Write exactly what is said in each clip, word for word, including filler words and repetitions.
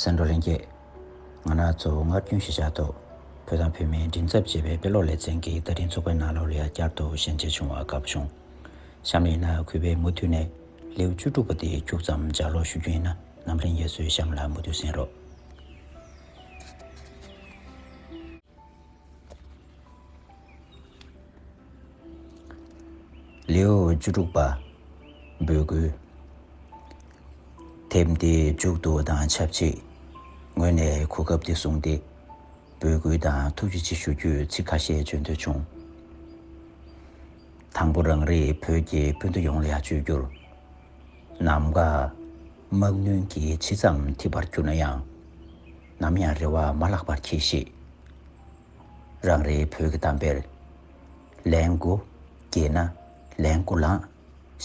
གསན་གྲོགས་ལྷན་རྒྱས། ང་རང་ཚོ་སྔར་རྒྱུན་གཞིར་བཞག་ཐོག་བོད་དང་བོད་མིའི་མགྲིན་ཚབ་ཅེས་པའི་དཔེ་ཀློག་ལེ་ཚན་གྱི་བརྡ་འཕྲིན་ཚོགས་པའི་ནང་ལོགས་ལ་ཡང་བསྐྱར་དུ་ཞལ་མཇལ་བྱུང་བར་དགའ་པོ་བྱུང་། གཤམ་ལ་ཡིན་ན་གུས་པས་མུ་མཐུད་ནས་ལེའུ་བཅུ་དྲུག་པ་དེ་ཁྱུག་ཙམ་ལྗགས་ཀློག་ཞུ་རྒྱུ་ཡིན་ན། རྣམ་གླིང་རྒྱ་མཚོའི་གཤམ་ལ་མུ་མཐུད་གསན་རོགས། ལེའུ་བཅུ་དྲུག་པ། འབོད་སྐུལ། དེབ་འདི་མཇུག་བསྡུ་བ་དང་ཆབས་ཅིག་ངོས་ནས་གོ་སྐབས་འདི་བཟུང་སྟེ། འབོད་སྐུལ་དང་ཐུགས་རྗེ་ཆེ་ཞུ་རྒྱུའི་ཚིག་ཁ་ཤས་བརྗོད་འདོད་བྱུང་། དང་པོ། རང་རེའི་བོད་ཀྱི་སྤུན་ཟླ་ཡོངས་ལ་ཡང་བརྗོད་རྒྱུར། ནམ་མཁའ་དམག་རྣོན་གྱིས་ཇི་ཙམ་འཐིབས་པར་གྱུར་ན་ཡང་། ནམ་ཡང་རེ་བ་མ་བརླག་པར་གྱིས་ཤིག་རང་རེའི་བོད་ཀྱི་གཏམ་དཔེར། ལན་དགུ་རྒྱས་ན་ལན་དགུ་ལངས་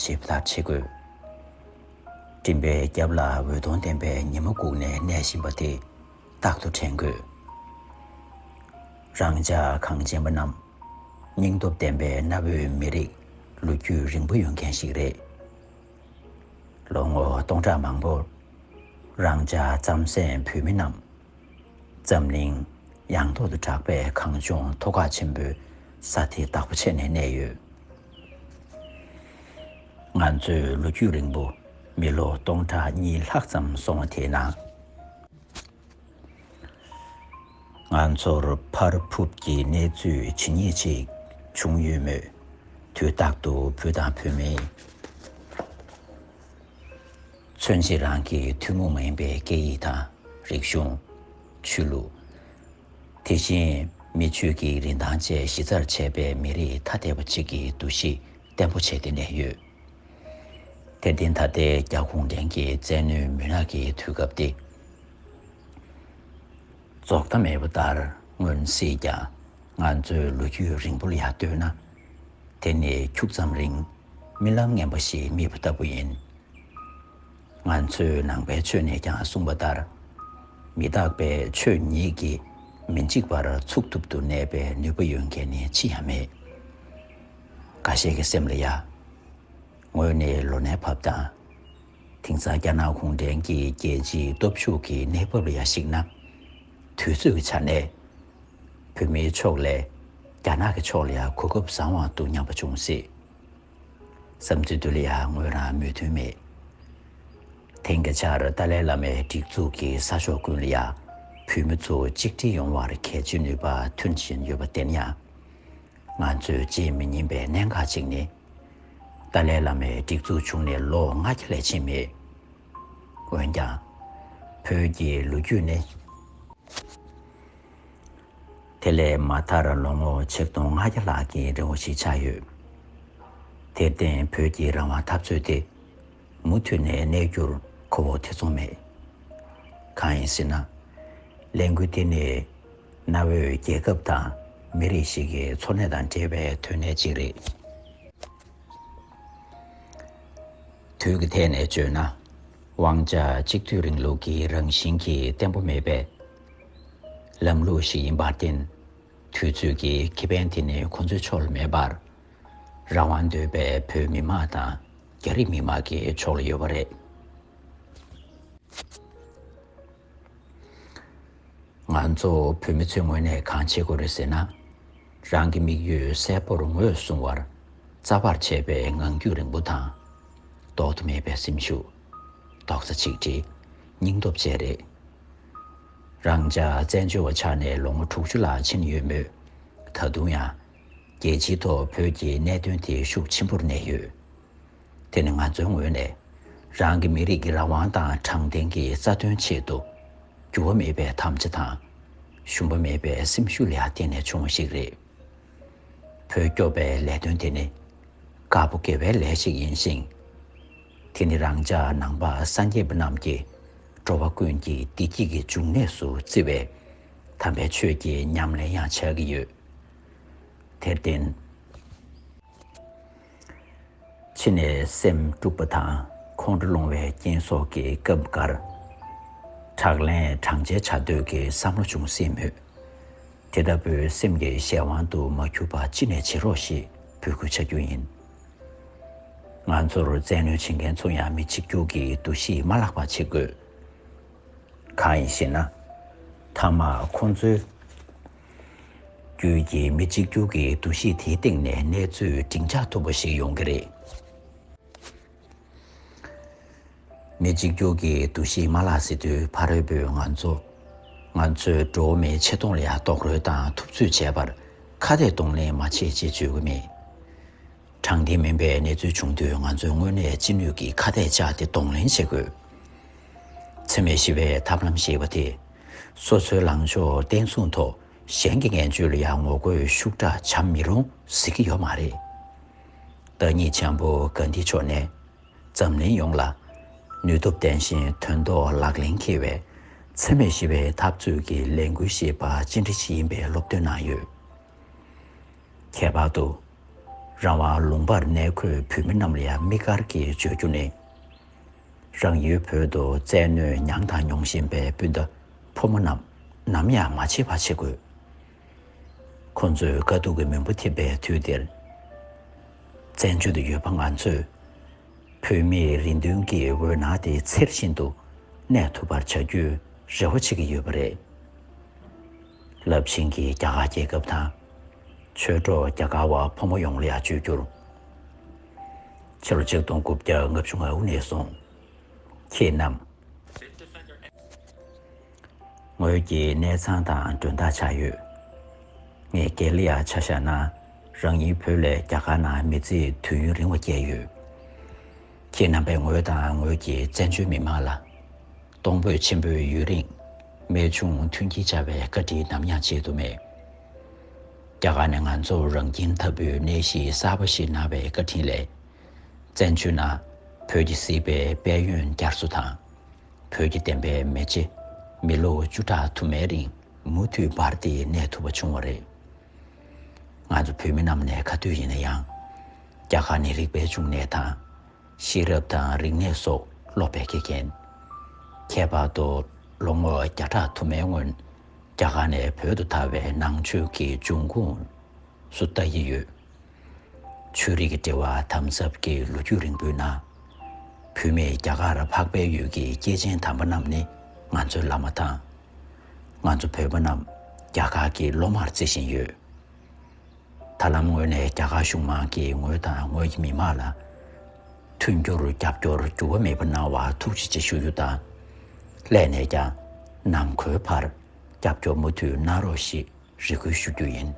ཞེས་པ་ལྟར་བྱེད་དགོས། སྤྲིན་པའི་རྒྱབ་ལ་འོད་སྟོང་ལྡན་པའི་ཉི་མ་བཀུག་ནས་གནས་བཞིན་པ་དེ་རྟག་ཏུ་དྲན་དགོས། རང་ཅག་གངས་ཅན་པ་རྣམས་སྙིང་སྟོབས་ལྡན་པའི་གནའ་བོའི་མི་རིགས་ལོ་རྒྱུས་རིང་པོ་ཡོད་མཁན་ཞིག་རེད། ལོ་ངོ་སྟོང་ཕྲག་མང་པོར་རང་ཅག་རྩམ་ཟན་བོད་མི་རྣམས་འཛམ་གླིང་ཡང་ཐོག་ཏུ་གྲགས་པའི་གངས་ལྗོངས་མཐོ་ཁ་ཆེན་པོའི་ས་དེ་བདག་པོ་བྱས་ནས་གནས་ཡོད། ང་ཚོའི་ལོ་རྒྱུས་རིང་པོ་མི་ལོ་སྟོང་ཕྲག་གཉིས་ལྷག་ཙམ་སོང་བ་དེའི་ནང་། ང་ཚོར་ཕར་ཕུབ་ཀྱི་གནས་ཚུལ་ཇི་སྙེད་ཅིག་བྱུང་ཡོད་མོད། དུས་རྟག་ཏུ་བོད་དང་བོད་མིའི་མཚོན་བྱེད་རང་གི་ཐུན་མོང་མ་ཡིན་པའི་སྐད་ཡིག་དང་། རིག་གཞུང་། ཆོས་ལུགས། དེ་བཞིན་མི་ཆོས་ཀྱི་རིན་ཐང་བཅས་གཞི་རྩར་བྱས་པའི་མི་རིགས་ཐ་དད་པ་གཅིག་གི་འདུ་ཤེས་བརྟན་པོ་བྱས་ཏེ་གནས་ཡོད། དེར་བརྟེན་ད་ལྟའི་རྒྱ་གུང་ཁྲན་གྱི་བཙན་གནོན་མུན་ནག་གི་དུས་སྐབས་འདི་རྫོགས་མཐའ་མེད་པ་ལྟར་མངོན་སྲིད་ཀྱང་། ང་ཚོའི་ལོ་རྒྱུས་རིང་པོ་ལ་ཡར་ལྟོས་ན། དེ་ནི་ཁྱུག་ཙམ་རིང་རྨི་ལམ་ངན་པ་ཞིག་རྨིས་པ་ལྟ་བུ་ཡིན། ང་ཚོའི་ནང་པའི་ཆོས་ནས་ཀྱང་གསུངས་པ་ལྟར། མི་རྟག་པའི་ཆོས་ཉིད་ཀྱིས་མི་འཇིག་པར་ཚུགས་ཐུབ་ཏུ་གནས་པའི་ནུས་པ་ཡོད་མཁན་ནི་ཅི་ཡང་མེད། འགའ་ཤས་ཀྱི་སེམས་ལ་ཡ། ངོས་ནས་ལོ་ནའི་བབས་དང་། དེང་སང་རྒྱ་ནག་གུང་ཁྲན་གྱི་རྒྱལ་སྤྱིའི་སྟོབས་ཤུགས་ཀྱི་གནས་བབ་ལ་ཡ་གཞིགས་ན། དུས་ཚོད་ཀྱི་ཆ་ནས་བོད་མིའི་ཕྱོགས་ལས་རྒྱ་ནག་གི་ཕྱོགས་ལ་ཡ་གོ་སྐབས་བཟང་བ་འདུག་སྙམ་པ་བྱུང་སྲིད། བསམ་ཚུལ་འདི་ལ་ཡང་ངོས་རང་མོས་མཐུན་མེད། དེང་གི་ཆར་ཏཱ་ལའི་བླ་མའི་སྒྲིག་འཛུགས་ཀྱི་ས་ཕྱོགས་ཀུན་ལ་ཡང་བོད་མི་ཚོ་གཅིག་སྒྲིལ་ཡོང་བར་གལ་ཆེའི་ནུས་པ་ཐོན་བཞིན་ཡོད་པར་བརྟེན་ཡང་། ང་ཚོས་བརྗེད་མི་ཉན་པའི་གནད་འགག་ཅིག་ནི། ཏཱ་ལའི་བླ་མའི་སྒྲིག་འཛུགས་བྱུང་ནས་ལོ་ལྔ་བརྒྱ་ལས་ཕྱིན་མེད། འོན་ཀྱང་། བོད་ཀྱི་ལོ་རྒྱུས་ནི། དེ་ལས་མ་མཐར་ལོ་ངོ་ཆིག་སྟོང་ལྔ་བརྒྱ་ལྷག་གི་རིང་བ་ཞིག་ཆགས་ཡོད། དེར་བརྟེན་བོད་ཀྱི་རང་དབང་འཐབ་རྩོད་དེ་མུ་མཐུད་ནས་གནས་རྒྱུར་གོ་བ་ཐེ་ཚོམ་མེད། གང་ཡིན་ཟེར་ན། ལས་འགུལ་དེ་ནི་གནའ་བོའི་རྒྱལ་ཁབ་དང་མི་རིགས་ཤིག་གི་འཚོ་གནས་དང་འབྲེལ་བའི་དོན་གནད་ཅིག་རེད། དུས་ཀྱི་ཐད་ནས་བརྗོད་ན། དབང་ཆ་གཅིག་སྡུད་རིང་ལུགས་ཀྱི་རང་བཞིན་གྱིས་བརྟན་པོ་མེད་པའི་ལམ་ལུགས་ཤིག་ཡིན་པར་བརྟེན། དུས་ཚོད་ཀྱི་ཁེ་ཕན་དེ་ནི་ཁོ་ཚོའི་ཕྱོགས་ལ་མེད་པར། རང་དབང་འདོད་པའི་བོད་མི་མང་དང་རྒྱ་རིགས་མི་མང་གི་ཕྱོགས་ལ་ཡོད་པ་རེད། ང་ཚོ་བོད་མི་ཚོའི་ངོས་ནས་གང་བྱེད་དགོས་རེད་ཟེར་ན། རང་གི་དམིགས་ཡུལ་གསལ་པོར་ངོས་བཟུང་བར་རྩ་བར་བྱས་པའི་ངང་རྒྱུད་རིང་པོ་དང་། ལྡོག་ཏུ་མེད་པའི་སེམས་ཤུགས། རྡོག་རྩ་ཆིག་སྒྲིལ། སྙིང་སྟོབས་བཅས་རེད། རང་ཅག་བཙན་བྱོལ་བ་ཆགས་ནས་ལོ་ངོ་དྲུག་ཅུ་ལྷག་ཕྱིན་ཡོད་མོད། ད་དུང་ཡང་རྒྱལ་སྤྱིའི་ཐོག་བོད་ཀྱི་གནད་དོན་དེ་ཤུགས་ཆེན་པོར་གནས་ཡོད། དེ་ནི་ང་ཚོའི་ངོས་ནས་རང་གི་མི་རིགས་ཀྱི་རང་དབང་དང་དྲང་བདེན་གྱི་རྩ་དོན་ཆེད་དུ་འགྱུར་བ་མེད་པའི་དམ་བཅའ་དང་། ཞུམ་པ་མེད་པའི་སེམས་ཤུགས་ལ་བརྟེན་ནས་བྱུང་བ་ཞིག་རེད། བོད་སྐྱོབ་པའི་ལས་དོན་དེ་ནི་དཀར་པོ་དགེ་བའི་ལས་ཤིག་ཡིན་ཞིང་། དེ་ནི་རང་ཅག་ནང་པ་སངས་རྒྱས་པ་རྣམས་ཀྱིས་འགྲོ་བ་ཀུན་གྱི་བདེ་སྐྱིད་ཀྱི་འབྱུང་གནས་སུ་བརྩི་བའི་དམ་པའི་ཆོས་ཀྱི་ཉམས་ལེན་ཡང་ཆགས་ཀྱི་ཡོད། དེར་བརྟེན། ཕྱི་ནས་སེམས་དཀྲུགས་པ་དང་ཁོང་ཁྲོ་སློང་བའི་རྐྱེན་སོགས་ཀྱི་སྐབས་འགར། དྲག་ལན་དྲང་བྱེད་བྱ་འདོད་ཀྱི་བསམ་བློ་འབྱུང་སྲིད་མོད། དེ་ལྟ་བུའི་སེམས་ཀྱི་གཞན་དབང་དུ་མ་གྱུར་པ་ཅི་ནས་བྱེད་རོགས་ཞེས་འབོད་སྐུལ་བྱ་རྒྱུ་ཡིན། ང་ཚོར་བཙན་གནོན་བྱེད་མཁན་ཚོ་ཡང་མི་གཅིག་གྱུར་གྱི་འདུ་ཤེས་མ་བརླག་པ་བྱེད་དགོས། གང་ཡིན་ཞེ་ན། མཐའ་མ་ཁོང་ཚོའི་རྒྱུད་ཀྱི་མི་གཅིག་གྱུར་གྱི་འདུ་ཤེས་དེའི་སྟེང་ནས་གནས་ཚུལ་འབྲིང་ཆགས་ཐུབ་པ་ཞིག་ཡོང་གི་རེད། མི་གཅིག་གྱུར་གྱི་འདུ་ཤེས་མ་བརླག་ཟེར་དུས་ཕ་རོལ་པོས་ང་ཚོ་ང་ཚོའི་འགྲོ་བ་མིའི་ཆེ་མཐོང་ལ་ཡང་རྡོག་རོལ་དང་ཐུབ་ཚོད་བྱས་པར་ཁ་གཏད་གདོང་ལེན་མ་བྱེད་ཅེས་བརྗོད་ཀྱི་མེད། དྲང་བདེན་མིན་པའི་གནས་ཚུལ་བྱུང་དུས་ང་ཚོས་དངོས་གནས་ཅི་ནུས་ཀྱིས་ཁ་གཏད་བཅག་སྟེ་གདོང་ལེན་བྱེད་དགོས། འཚེ་མེད་ཞི་བའི་ཐབས་ལམ་ཞེས་པ་དེ། སོ་སོའི་ལངས་ཕྱོགས་བརྟན་སྲུང་ཐོག་གཞན་གྱི་ངན་སྤྱོད་ལ་ཡང་ངོ་རྒོལ་ཤུགས་དྲག་བྱ་མི་རུང་ཟེར་གྱི་ཡོད་མ་རེད། བདག་ཉིད་འཇམ་པོ་གྷན་དྷི་མཆོག་ནས། འཛམ་གླིང་ཡོངས་ལ་ནུས་སྟོབས་ལྡན་ཞིང་དོན་ཐོག་ལག་ལེན་འཁེལ་བའི་འཚེ་མེད་ཞི་བའི་འཐབ་རྩོད་ཀྱི་ལས་འགུལ་ཞེས་པ་ཅི་འདྲ་ཞིག་ཡིན་པའི་སློབ་སྟོན་གནང་ཡོད། ཁྱད་པར་དུ། རང་དབང་ལུང་པར་གནས་འཁོད་བོད་མི་རྣམས་ལ་ཡང་དམིགས་བཀར་གྱིས་བརྗོད་རྒྱུ་ནི། རང་ཡུལ་བོད་དུ་བཙན་གནོན་མྱངས་དང་མྱོང་བཞིན་པའི་སྤུན་ཟླ་ཕོ་མོ་རྣམས་ནམ་ཡང་མ་བརྗེད་པ་བྱེད་དགོས། ཁོ་ཚོས་དཀའ་སྡུག་གི་མུན་པ་འཐིབས་པའི་དུས་འདིར། བཙན་བྱོལ་དུ་ཡོད་པ་ང་ཚོས། བོད་མིའི་རེ་འདུན་གྱི་འོད་སྣང་དེ་ཚེར་བཞིན་དུ་གནས་ཐུབ་པར་བྱ་རྒྱུའི་རེ་བ་བྱེད་ཀྱི་ཡོད་པ་རེད། རླབས་ཆེན་གྱི་རྒྱ་གར་རྒྱལ་ཁབ་དང་། ཆོས་གྲོགས་རྒྱ་གར་བ་ཕོ་མོ་ཡོངས་ལ་ཡང་བརྗོད་རྒྱུར། ཕྱི་ལོ་ཆིག་སྟོང་དགུ་བརྒྱ་ལྔ་བཅུ་ང་དགུ་ནས་བཟུང་། ཁྱེད་རྣམས། ངོས་ཀྱི་གནས་ཚང་དང་མགྲོན་བདག་ཆགས་ཡོད། ངས་སྒེར་ལ་ཡང་ཆ་བཞག་ན། རང་ཉིད་བོད་ལས་རྒྱ་གར་ནང་མི་ཚེའི་དུས་ཡུན་རིང་བ་བསྐྱལ་ཡོད། ཁྱེད་རྣམ་པས་ངོས་དང་ངོས་ཀྱི་བཙན་བྱོལ་མི་མང་ལ། གཏོང་ཕོད་ཆེན་པོས་ཡུན་རིང་། རྨད་བྱུང་མཐུན་རྐྱེན་སྦྱར་བའི་བཀའ་དྲིན་ནམ་ཡང་བརྗེད་དུ་མེད། རྒྱ་གར་ནས་ང་ཚོར་རང་ཁྱིམ་ལྟ་བུའི་གནས་གཞི་གསར་པ་ཞིག་གནང་བའི་བཀའ་དྲིན་ལས། བཙན་བྱོལ་ནང་བོད་ཀྱི་སྲིད་པའི་དཔལ་ཡོན་བསྐྱར་གསོ་དང་། བོད་ཀྱི་བདེན་པའི་མེ་ལྕེ་མི་ལོ་བཅུ་ཕྲག་དུ་མའི་རིང་མུ་མཐུད་འབར་ཏེ་གནས་ཐུབ་པ་བྱུང་བ་རེད། ང་ཚོ་བོད་མི་རྣམས་ནས་ག་དུས་ཡིན་ན་ཡང་། རྒྱ་གར་ནི་རིག་པའི་འབྱུང་གནས་དང་། ཤེས་རབ་དང་རིག་གནས་སོགས་སློབ་པའི་དགེ་རྒན། ཁྱད་པར་དུ་ལོ་ངོ་བརྒྱ་ཕྲག་དུ་མའི་སྔོན་རྒྱ་གར་ནས་བོད་དུ་དར་བའི་ནང་ཆོས་ཀྱི་འབྱུང་ཁུངས་སུ་ལྟ་ཡི་ཡོད། ཆོས་རིག་གི་འབྲེལ་བ་དམ་ཟབ་ཀྱི་ལོ་རྒྱུས་རིང་པོའི་ནང་། བོད་མིས་རྒྱ་གར་འཕགས་པའི་ཡུལ་གྱི་སྐྱེས་ཆེན་དམ་པ་རྣམས་ནི་ང་ཚོའི་བླ་མ་དང་། ང་ཚོ་བོད་པ་རྣམས་རྒྱ་གར་གྱི་སློབ་མར་བརྩི་བཞིན་ཡོད། ད་ལམ་ངོས་ནས་རྒྱ་གར་གཞུང་མང་གིས་ངོས་དང་ངོས་ཀྱི་མི་མང་ལ། མཐུན་འགྱུར་རྒྱབ་སྐྱོར་འགྱུར་བ་མེད་པ་གནང་བར་ཐུགས་རྗེ་ཆེ་ཞུ་རྒྱུ་དང་། སླད་ནས་ཀྱང་ནམ་མཁོའི་བར་རྒྱབ་སྐྱོར་མུ་མཐུད་གནང་རོགས་ཞེས་རེ་སྐུལ་ཞུ་རྒྱུ་ཡིན།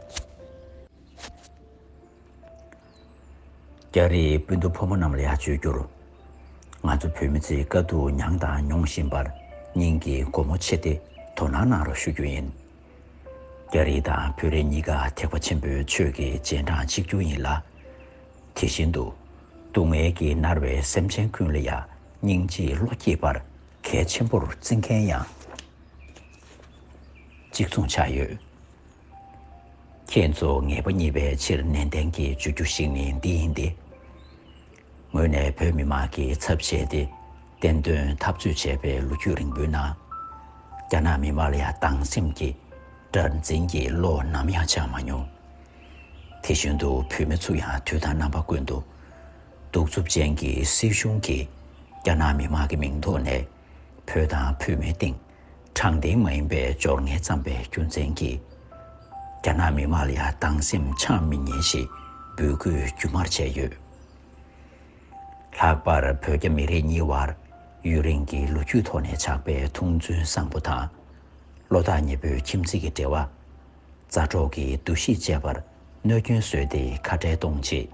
རྒྱ་རིགས་སྤུན་ཟླ་ཕོ་མོ་རྣམས་ལ་ཡང་བརྗོད་རྒྱུར། ང་ཚོ་བོད་མི་ཚོས་དཀའ་སྡུག་མྱངས་དང་མྱོང་བཞིན་པར་སྙིང་གི་སྒོ་མོ་ཕྱེ་སྟེ་དོ་སྣང་གནང་རོགས་ཞུ་རྒྱུ་ཡིན། རྒྱ་རིགས་དང་བོད་རིགས་གཉིས་ཀ་ཐེག་པ་ཆེན་པོའི་ཆོས་ཀྱི་རྗེས་འབྲང་གཅིག་གྱུར་ཡིན་ལ། དེ་བཞིན་དུ། སྡུག་བསྔལ་གྱིས་མནར་བའི་སེམས་ཅན་ཀུན་ལ་ཡང་སྙིང་རྗེའི་བློ་སྐྱེད་པར་གལ་ཆེན་པོར་བརྩི་མཁན་ཡང་གཅིག་མཚུངས་ཆགས་ཡོད། ཁྱེད་ཚོ་ངེས་པ་རྙེད་པའི་ཕྱིར་ནན་ཏན་གྱིས་བརྗོད་རྒྱུ་ཞིག་ནི་འདི་ཡིན་ཏེ། ངོས་ནས་བོད་མི་མང་གི་ཚབ་བྱས་ཏེ་བདེན་དོན་འཐབ་རྩོད་བྱས་པའི་ལོ་རྒྱུས་རིང་པོའི་ནང་། རྒྱ་ནག་མི་མང་ལ་ཡང་སྡང་སེམས་ཀྱི་དགྲར་འཛིན་གྱི་བློ་ནམ་ཡང་བཅངས་མ་མྱོང་། དེ་བཞིན་དུ་བོད་མི་ཚོ་ཡང་དུས་དང་རྣམ་པ་ཀུན་ཏུ་གདུག་རྩུབ་ཅན་གྱི་སྲིད་གཞུང་གིས་རྒྱ་ནག་མི་མང་གི་མིང་ཐོག་ནས་བོད་དང་བོད་མིའི་སྟེང་དྲང་བདེན་མ་ཡིན་པའི་སྦྱོར་ངན་བརྩམས་པའི་རྒྱུ་མཚན་གྱིས། རྒྱ་ནག་མི་མང་ལ་ཡང་སྡང་སེམས་འཆང་མི་ཉན་ཞེས་འབོད་སྐུལ་རྒྱུན་མར་བྱས་ཡོད། ལྷག་པར་བོད་རྒྱ་མི་རིགས་གཉིས་བར་ཡུན་རིང་གི་ལོ་རྒྱུས་ཐོག་ནས་ཆགས་པའི་མཐོང་ཚུལ་བཟང་པོ་དང་། བློ་ཐག་ཉེ་པོའི་ཁྱིམ་མཚེས་ཀྱི་འབྲེལ་བ། མཛའ་གྲོགས་ཀྱི་འདུ་ཤེས་བཅས་པར་གནོད་སྐྱོན་བཟོས་ཏེ་ཁ་བྲལ་གཏོང་ཆེད།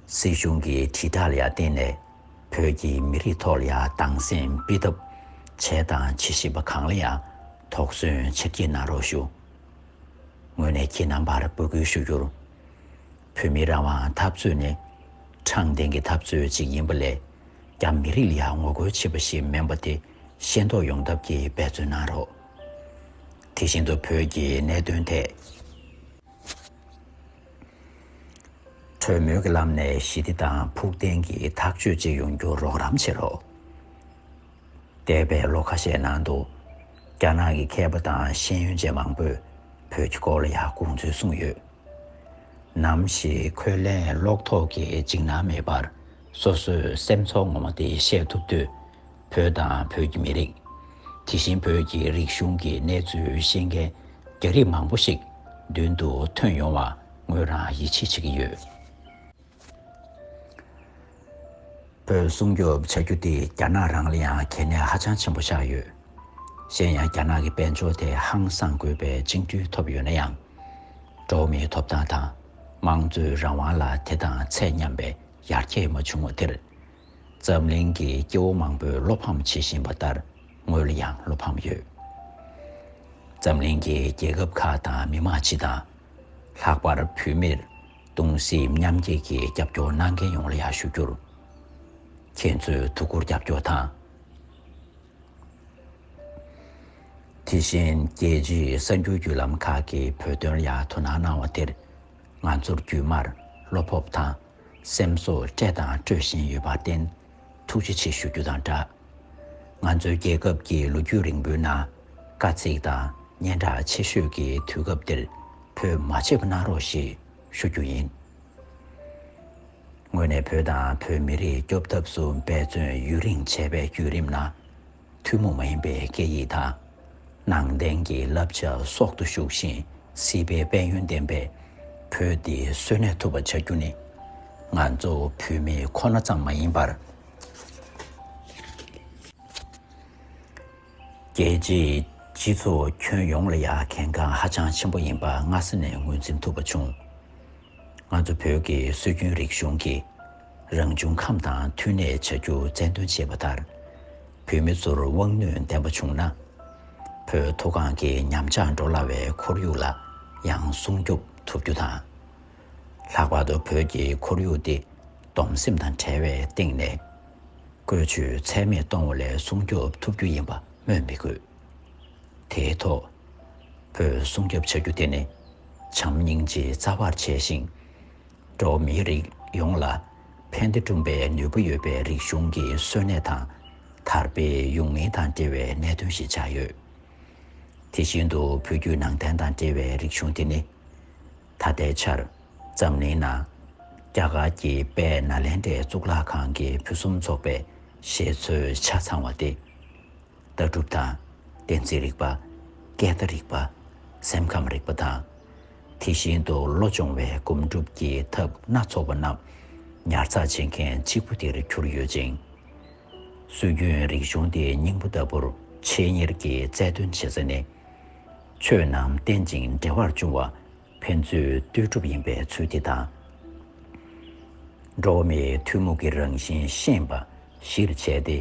སྲིད་གཞུང་གི་དྲིལ་བསྒྲགས་ལ་ཡང་བརྟེན་ནས་བོད་ཀྱི་མི་རིགས་ཐོག་ལ་ཡང་སྡང་སེམས་སྤེལ་ཐབས་བྱས་དང་བྱེད་བཞིན་པ་གང་ལ་ཡང་དོགས་ཟོན་ཆེར་བསྐྱེད་གནང་རོགས་ཞུ། ངོས་ནས་ཁྱེད་རྣམ་པར་འབོད་སྐུལ་ཞུ་རྒྱུར། བོད་མིའི་རང་དབང་འཐབ་རྩོད་ནི་དྲང་བདེན་གྱི་འཐབ་རྩོད་ཅིག་ཡིན་པ་ལས་རྒྱ་མི་རིགས་ལ་ཡང་ངོ་རྒོལ་བྱེད་པ་ཞིག་མིན་པ་དེ་ཤེས་རྟོགས་ཡོང་ཐབས་ཀྱི་འབད་བརྩོན་གནང་རོགས། དེ་བཞིན་དུ་བོད་ཀྱི་གནད་དོན་ཐད། གྲོས་མོལ་གྱི་ལམ་ནས་ཞི་བདེ་དང་ཕུགས་བརྟན་གྱི་ཐག་གཅོད་ཅིག་ཡོང་རྒྱུར་རོགས་རམ་བྱེད་རོགས། འདས་པའི་ལོ་ཁ་ཤས་ནང་དུ། རྒྱ་ནག་གི་མཁས་པ་དང་ཤེས་ཡོན་ཅན་མང་པོས་བོད་ཀྱི་སྐོར་ལ་ཡང་དགོངས་ཚུལ་གསུངས་ཡོད། ནམ་ཞིག་འཁོན་ལན་སློག་ཐོག་གི་འཇིགས་སྣང་མེད་པར་སོ་སོའི་སེམས་ཚོར་ངོ་མ་དེ་བཤད་ཐུབ་དུས། བོད་དང་བོད་ཀྱི་མི་རིགས། དེ་བཞིན་བོད་ཀྱི་རིག་གཞུང་གི་གནས་ཚུལ་ཤེས་མཁན་རྒྱ་རིགས་མང་པོ་ཞིག་མདུན་དུ་ཐོན་ཡོང་བ་ངོས་རང་ཡིད་ཆེས་བྱེད་ཀྱི་ཡོད། བོད་སྲུང་སྐྱོབ་བྱ་རྒྱུ་དེ་རྒྱ་ནག་རང་ལ་ཡང་གལ་གནད་ཧ་ཅང་ཆེན་པོ་ཆགས་ཡོད། གཞན་ཡང་རྒྱ་ནག་གི་དཔལ་འབྱོར་དེ་ཧང་སང་དགོས་པའི་བཅིངས་འགྲོལ་ཐོབ་ཡོད་ན་ཡང་། འགྲོ་བ་མིའི་ཐོབ་ཐང་དང་དམངས་གཙོའི་རང་དབང་ལ་དེ་དང་ཚད་མཉམ་པའི་ཡར་རྒྱས་མ་བྱུང་བ་དེར། འཛམ་གླིང་གི་སྐྱེ་བོ་མང་པོས་བློ་ཕམ་བྱེད་བཞིན་པ་ལྟར་ངོས་ལ་ཡང་བློ་ཕམ་ཡོད། འཛམ་གླིང་གི་རྒྱལ་ཁབ་ཁག་དང་མི་དམངས་སྤྱི་དང་། ལྷག་པར་བོད་མིར་གདུང་སེམས་མཉམ་སྐྱེད་ཀྱི་རྒྱབ་སྐྱོར་གནང་མཁན་ཡོངས་ལ་ཡང་ཞུ་རྒྱུར། ཁྱེད་ཚོའི་ཐུགས་ཁུར་རྒྱབ་སྐྱོར་དང་། དེ་བཞིན་རྒྱལ་སྤྱིའི་གསར་འགྱུར་བརྒྱུད་ལམ་ཁག་གིས་བོད་དོན་ལ་ཡང་དོ་སྣང་གནང་བ་དེར། ང་ཚོར་བརྒྱུད་མར་བློ་སྤོབས་དང་སེམས་གསོ་སྤྲད་དང་སྤྲོད་བཞིན་ཡོད་པར་བརྟེན་ཐུགས་རྗེ་ཆེ་ཞུ་རྒྱུ་དང་སྦྲགས། ང་ཚོའི་རྒྱལ་ཁབ་ཀྱི་ལོ་རྒྱུས་རིང་པོའི་ནང་དཀའ་ཚེགས་དང་སྙན་གྲགས་ཆེ་ཤོས་ཀྱི་དུས་སྐབས་འདིར་བོད་མ་ཆད་པ་གནང་རོགས་ཞེས་ཞུ་རྒྱུ་ཡིན། ངོས་ནས་བོད་དང་བོད་མི་རིགས་སྐྱོབ་ཐབས་སུ་འབད་བརྩོན་ཡུན་རིང་བྱས་པའི་བརྒྱུད་རིམ་ནང་། ཐུན་མོང་མ་ཡིན་པའི་སྐད་ཡིག་དང་། ནང་བསྟན་གྱི་བསླབ་བྱ་སྲོག་ཏུ་ཞུགས་ཤིང་སྲིད་པའི་དཔལ་ཡོན་ལྡན་པའི་བོད་འདི་གསོན་གནས་ཐུབ་པ་བྱ་རྒྱུ་ནི། ང་ཚོ་བོད་མི་ཁོ་ན་ཙམ་མ་ཡིན་པར། རྒྱལ་སྤྱིའི་སྤྱི་ཚོགས་ཁྱོན་ཡོངས་ལ་ཡང་གལ་འགངས་ཧ་ཅང་ཆེན་པོ་ཡིན་པ་སྔ་ས་ནས་ངོས་འཛིན་ཐུབ་པ་བྱུང་། ང་ཚོ་བོད་ཀྱི་སྲོལ་རྒྱུན་རིག་གཞུང་གིས་རང་བྱུང་ཁམས་དང་མཐུན་གནས་བྱ་རྒྱུ་རྩལ་འདོན་བྱས་པ་ལྟར། བོད་མི་ཚོར་དབང་ནུས་ལྡན་པ་བྱུང་ན། བོད་མཐོ་སྒང་གི་ཉམས་ཆག་འགྲོ་སླ་བའི་ཁོར་ཡུག་ལ་ཡང་སྲུང་སྐྱོབ་ཐུབ་རྒྱུ་དང་། ལྷག་པར་དུ་བོད་ཀྱི་ཁོར་ཡུག་དེ་སྡོམ་སེམས་དང་བྲལ་བའི་སྟེང་ནས། བཀོལ་སྤྱོད་ཚད་མེད་གཏོང་བ་ལས་སྲུང་སྐྱོབ་ཐུབ་རྒྱུ་ཡིན་པ་སྨོས་མི་དགོས། དེའི་ཐོག་བོད་སྲུང་སྐྱོབ་བྱ་རྒྱུ་དེ་ནི་བྱམས་སྙིང་རྗེ་རྩ་བར་བྱས་ཤིང་། འགྲོ་བ་མིའི་རིགས་ཡོངས་ལ་ཕན་བདེ་སྐྲུན་པའི་ནུས་པ་ཡོད་པའི་རིག་གཞུང་གི་གསོན་གནས་དང་དར་སྤེལ་ཡོང་མིན་དང་འབྲེལ་བའི་གནད་དོན་ཞིག་ཆགས་ཡོད། དེ་བཞིན་དུ་བོད་བརྒྱུད་ནང་བསྟན་དང་འབྲེལ་བའི་རིག་གཞུང་དེ་ནི། ད་ལྟའི་ཆར་འཛམ་གླིང་ནང་རྒྱ་གར་གྱི་དཔལ་ནཱ་ལེནྡྲའི་གཙུག་ལག་ཁང་གི་ཕུན་སུམ་ཚོགས་པའི་བཞེད་སྲོལ་ཆ་ཚང་བ་སྟེ། ལྟ་གྲུབ་དང་། བསྟན་རྩིས་རིག་པ། སྐད་བརྡ་རིག་པ། སེམས་ཁམས་རིག་པ་དང་། དེ་བཞིན་དུ་བློ་སྦྱོང་བའི་སྒོམ་སྒྲུབ་ཀྱི་ཐབས་སྣ་ཚོགས་པ་རྣམས་ཉར་ཚགས་བྱེད་མཁན་གཅིག་པུ་དེར་གྱུར་ཡོད་ཅིང་། སྲོལ་རྒྱུན་རིག་གཞུང་དེའི་སྙིང་པོ་ལྟ་བུར་ཆེད་གཉེར་གྱིས་རྩལ་འདོན་བྱེད་ས་ནི། ཆོས་རྣམས་རྟེན་ཅིང་འབྲེལ་བར་འབྱུང་བ། ཕན་ཚུན་ལྟོས་གྲུབ་ཡིན་པའི་ཚུལ་དེ་དང་། འགྲོ་བ་མིའི་ཐུན་མོང་གི་རང་བཞིན་ཤེས་པ་གཞིར་བྱས་ཏེ།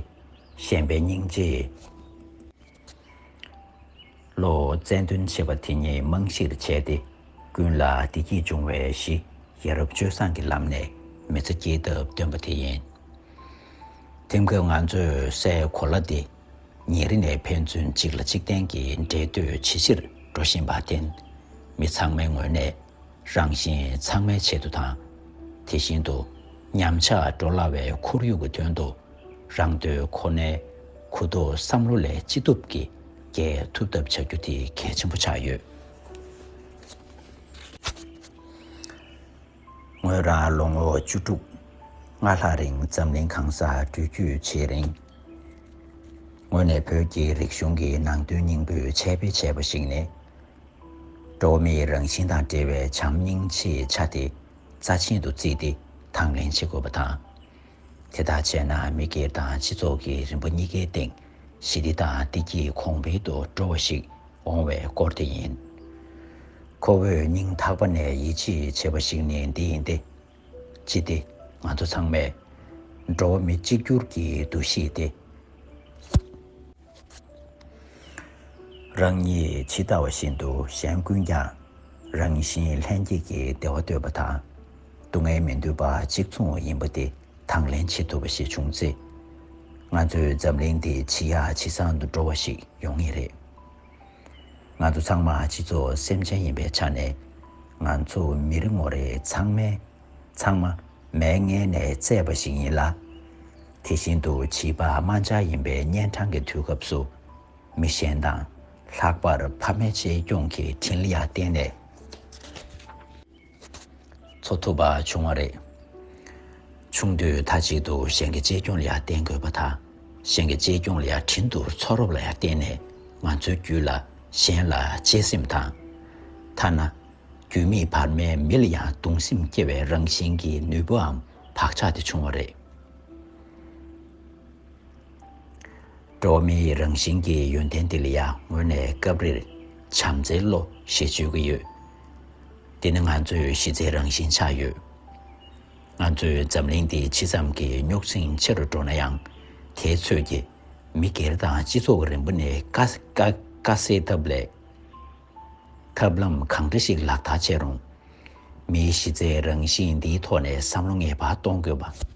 གཞན་ཕན་སྙིང་རྗེའི་བློ་རྩལ་འདོན་བྱེད་པ་དེ་ཉིད་རྨང་གཞིར་བྱས་ཏེ། ཀུན་ལ་བདེ་སྐྱིད་འབྱུང་བའི་གཞི་ཡ་རབས་སྤྱོད་བཟང་གི་ལམ་ནས་མི་ཚེ་སྐྱེལ་ཐབས་སྟོན་པ་དེ་ཡིན། དེང་སྐབས་ང་ཚོའི་སའི་གོ་ལ་འདི་ཉིན་རེ་ནས་ཕན་ཚུན་གཅིག་ལ་གཅིག་བརྟེན་གྱི་འབྲེལ་མཐུད་ཇེ་ཆེར་འགྲོ་བཞིན་པར་བརྟེན། མི་ཚང་མའི་ངོས་ནས་རང་བཞིན་ཚང་མའི་ཆེད་དུ་དང་། དེ་བཞིན་དུ་ཉམས་ཆག་འགྲོ་སླ་བའི་ཁོར་ཡུག་གི་དོན་དུ་རང་དོན་ཁོ་ནའི་གུ་དོག་བསམ་བློ་ལས་ཅི་ཐུབ་ཀྱིས་རྒྱས་ཐུབ་ཐབས་བྱ་རྒྱུ་དེ་གལ་ཆེན་པོ་ཆགས་ཡོད། ངོས་རང་ལོ་ངོ་བཅུ་དྲུག་ལྔ་ལྷག་རིང་འཛམ་གླིང་གང་སར་འགྲུལ་སྐྱོད་བྱེད་རིང་། ངོས་ནས་བོད་ཀྱི་རིག་གཞུང་གི་ནང་དོན་སྙིང་པོའི་འཆད་སྤེལ་བྱས་པ་ཞིག་ནི། འགྲོ་བ་མིའི་རང་བཞིན་དང་འབྲེལ་བའི་བྱམས་སྙིང་རྗེའི་ཆ་དེ་རྩ་ཆེན་དུ་བརྩིས་ཏེ་དང་ལེན་བྱེད་དགོས་པ་དང་། དེ་ལྟར་བྱས་ན་མི་སྒེར་དང་སྤྱི་ཚོགས་ཀྱི་རིམ་པ་གཉིས་ཀའི་སྟེང་ཞི་བདེ་དང་བདེ་སྐྱིད་གོང་འཕེལ་དུ་འགྲོ་བ་ཞིག་འོང་བའི་སྐོར་དེ་ཡིན། ཁོ་བོས་སྙིང་ཐག་པ་ནས་ཡིད་ཆེས་བྱེད་པ་ཞིག་ནི་འདི་ཡིན་ཏེ། ཅི་སྟེ་ང་ཚོ་ཚང་མས་འགྲོ་བ་མི་གཅིག་གྱུར་གྱི་འདུ་ཤེས་ཏེ། རང་ཉིད་ཇི་ལྟ་བ་བཞིན་དུ་གཞན་ཀུན་ཀྱང་རང་བཞིན་ལྷན་སྐྱེས་ཀྱི་བདེ་བ་འདོད་པ་དང་། སྡུག་བསྔལ་མི་འདོད་པ་གཅིག་མཚུངས་ཡིན་པ་དེ་དང་ལེན་བྱེད་ཐུབ་པ་ཞིག་བྱུང་ཚེ། ང་ཚོའི་འཛམ་གླིང་འདི་ཇི་ཡག་ཇི་བཟང་དུ་འགྲོ་བ་ཞིག་ཡོང་ངེས་རེད། ང་ཚོ་ཚང་མ་སྤྱི་ཚོགས་སེམས་ཅན་ཡིན་པའི་ཆ་ནས། ང་ཚོ་མི་རེ་ངོ་རེ་ཚང་མས་ཚང་མ་མའི་མངལ་ནས་བཙས་པ་ཞིག་ཡིན་ལ། དེ་བཞིན་དུ་བྱིས་པ་དམར་འབྱར་ཡིན་པའི་གཉན་འཕྲང་གི་དུས་སྐབས་སུ། མི་གཞན་དང་ལྷག་པར་ཕ་མའི་གཅེས་སྐྱོང་གི་དྲིན་ལ་ཡང་བརྟེན་ནས་འཚོ་ཐུབ་པ་བྱུང་བ་རེད། ཆུང་དུས་མཐའ་གཅིག་ཏུ་གཞན་གྱི་གཅེས་སྐྱོང་ལ་ཡང་བརྟེན་དགོས་པ་དང་ གཞན་གྱི་གཅེས་སྐྱོང་ལ་ཡང་དྲིན་དུ་ཚོར་བ་ལ་ཡང་བརྟེན་ནས། ང་ཚོའི་རྒྱུད་ལ་གཞན་ལ་གཅེས་སེམས་དང་། ཐ་ན་རྒྱུས་མེད་བར་མའི་མི་ལ་ཡང་གདུང་སེམས་སྐྱེ་བའི་རང་བཞིན་གྱི་ནུས་པའམ་བག་ཆགས་དེ་བྱུང་བ་རེད། འགྲོ་བ་མིའི་རང་བཞིན་གྱི་ཡོན་ཏན་དེ་ལ་ཡང་དངོས་གནས་སྐབས་རེར་བྱམས་བརྩེའི་བློ་ཞེས་བརྗོད་ཀྱི་ཡོད། དེ་ནི་ང་ཚོའི་གཞི་རྩའི་རང་བཞིན་ཆགས་ཡོད། ང་ཚོའི་འཛམ་གླིང་འདི་ཇི་ཙམ་གྱིས་རྙོག་འཛིང་ཆེ་རུ་འགྲོ་ན་ཡང་། དེའི་ཚོད་ཀྱིས་མི་སྒེར་དང་སྤྱི་ཚོགས་རིམ་པ་ནས་དཀའ་དཀའ་དཀའ་སེལ་ཐབས་ལས། ཐབས་ལམ་གང་འདྲ་ཞིག་ལག་བསྟར་བྱས་རུང་། མིའི་གཞི་རྩའི་རང་བཞིན་འདིའི་ཐོག་ནས་བསམ་བློ་ངེས་པར་གཏོང་དགོས་པ།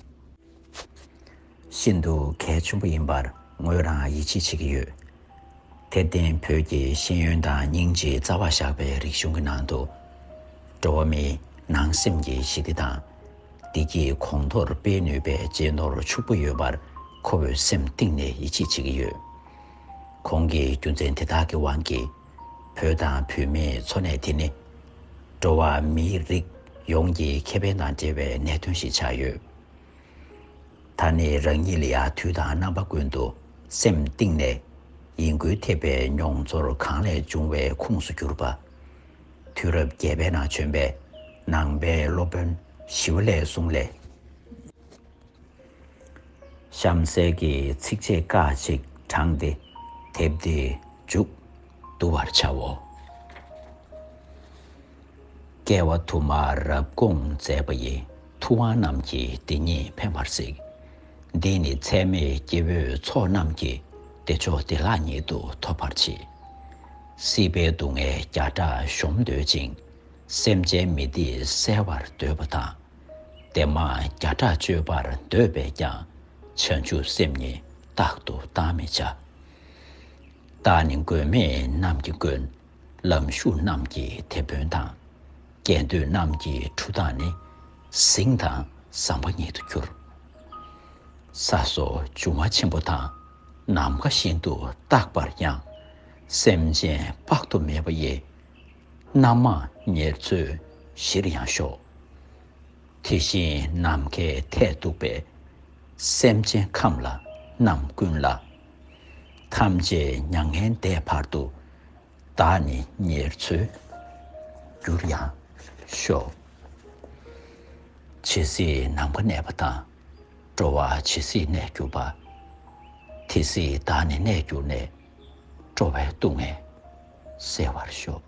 ཤིན་ཏུ་གལ་ཆེན་པོ་ཡིན་པར་ངོས་རང་ཡིད་ཆེས་བྱེད་ཀྱི་ཡོད། དེར་བརྟེན་བོད་ཀྱི་ཤེས་ཡོན་དང་སྙིང་རྗེའི་རྩ་བ་བཞག་པའི་རིག་གཞུང་གི་ནང་དུ། འགྲོ་བ་མིའི་ནང་སེམས་ཀྱི་ཞི་བདེ་དང་། བདེ་སྐྱིད་གོང་མཐོར་སྤེལ་ནུས་པའི་གཅེས་ནོར་ཕྱུག་པོ་ཡོད་པར་ཁོ་བོས་སེམས་གཏིང་ནས་ཡིད་ཆེས་བྱེད་ཀྱི་ཡོད། ཁོང་གིས་རྒྱུ་མཚན་དེ་དག་གི་དབང་གིས། བོད་དང་བོད་མིའི་འཚོ་གནས་དེ་ནི། འགྲོ་བ་མིའི་རིགས་ཡོངས་ཀྱི་ཁེ་ཕན་དང་འབྲེལ་བའི་གནད་དོན་ཞིག་ཆགས་ཡོད། ད་ནི་རང་ཉིད་ལ་ཡང་དུས་དང་རྣམ་པ་ཀུན་ཏུ་སེམས་གཏིང་ནས་ཡིད་འགུལ་ཐེབས་པའི་མྱོང་ཚོར་གང་ལས་བྱུང་བའི་ཁུངས་སུ་གྱུར་པ། དུས་རབས་བརྒྱད་པའི་ནང་བྱོན་པའི་ནང་པའི་སློབ་དཔོན་ཞི་བ་ལྷའི་གསུང་ལས། གཤམ་གསལ་གྱི་ཚིགས་བཅད་ཁ་ཅིག་དྲངས་ཏེ་དེབ་འདི་མཇུག་བསྡུ་བར་བྱའོ། སྐྱེ་བ་དུ་མར་རབ་དགོངས་མཛད་པ་ཡི། ཐུབ་དབང་རྣམས་ཀྱིས་འདི་ཉིད་ཕན་པར་གཟིགས། འདི་ནི་ཚད་མེད་སྐྱེ་བོའི་ཚོགས་རྣམས་ཀྱིས། བདེ་མཆོག་བདེ་བླག་ཉིད་དུ་ཐོབ་པར་བྱེད། སྲིད་པའི་སྡུག་བསྔལ་བརྒྱ་ཕྲག་གཞོམ་འདོད་ཅིང་། སེམས་ཅན་མི་བདེ་བསལ་བར་འདོད་པ་དང་། བདེ་མ་བརྒྱ་ཕྲག་སྤྱོད་པར་འདོད་པས་ཀྱང་། བྱང་ཆུབ་སེམས་ཉིད་རྟག་ཏུ་བཏང་མི་བྱ། བདག་ནི་མགོན་མེད་རྣམས་ཀྱི་མགོན། ལམ་ཞུགས་རྣམས་ཀྱི་དེད་དཔོན་དང་། སྐྱེ་འདོད་རྣམས་ཀྱི་གྲུ་དང་ནི། གཟིངས་དང་ཟམ་པ་ཉིད་དུ་གྱུར། ས་སོགས་འབྱུང་བ་ཆེན་པོ་དང་། ནམ་མཁའ་བཞིན་དུ་རྟག་པར་ཡང་། སེམས་ཅན་དཔག་ཏུ་མེད་པ་ཡི། རྣམ་མང་ཉེར་འཚོའི་གཞིར་ཡང་ཤོག། དེ་བཞིན་ནམ་མཁའི་མཐས་གཏུགས་པའི། སེམས་ཅན་ཁམས་ལ་རྣམ་ཀུན་ལ། ཐམས་ཅད་མྱ་ངན་འདས་བར་དུ། བདག་ནི་ཉེར་འཚོའི་རྒྱུར་ཡང་ཤོག། ཇི་སྲིད་ནམ་མཁའ་གནས་པ་དང་། འགྲོ་བ་ཇི་སྲིད་གནས་གྱུར་པ། དེ་སྲིད་བདག་ནི་གནས་གྱུར་ནས། འགྲོ་བའི་སྡུག་བསྔལ་སེལ་བར་ཤོག།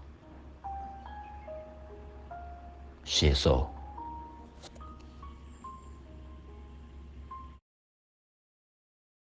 ཞེས་སོགས་